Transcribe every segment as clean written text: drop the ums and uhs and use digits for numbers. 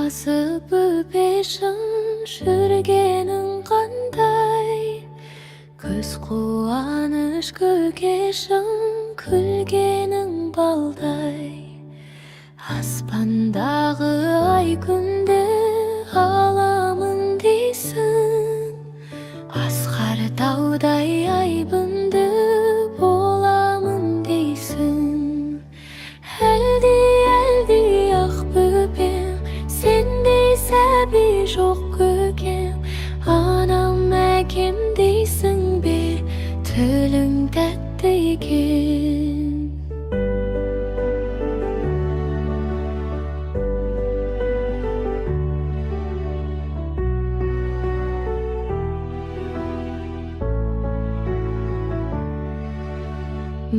Асып бөпешім, жүргенің қандай? Көз қуаныш, көкешім, күлгенің балдай. Аспандағы ай, күнді аламын дейсің, асқар таудай айбынды боламын дейсің. Әлди, әлди, ақ бөпем, сендей сәби жоқ көкем. Анам, әкем дейсің бе, тілің тәтті екен.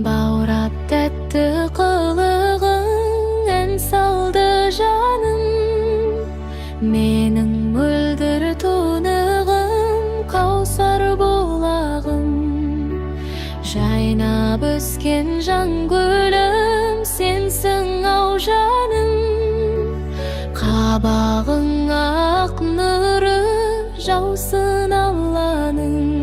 Баурап тәтті қылығың, ән салды жаным. Менің мөлдір тұнығым, қаусар бұлағым. Жайнап өскен жан гүлім сенсің ау, жаным. Қабағың ақ нұры жаусын Алланың.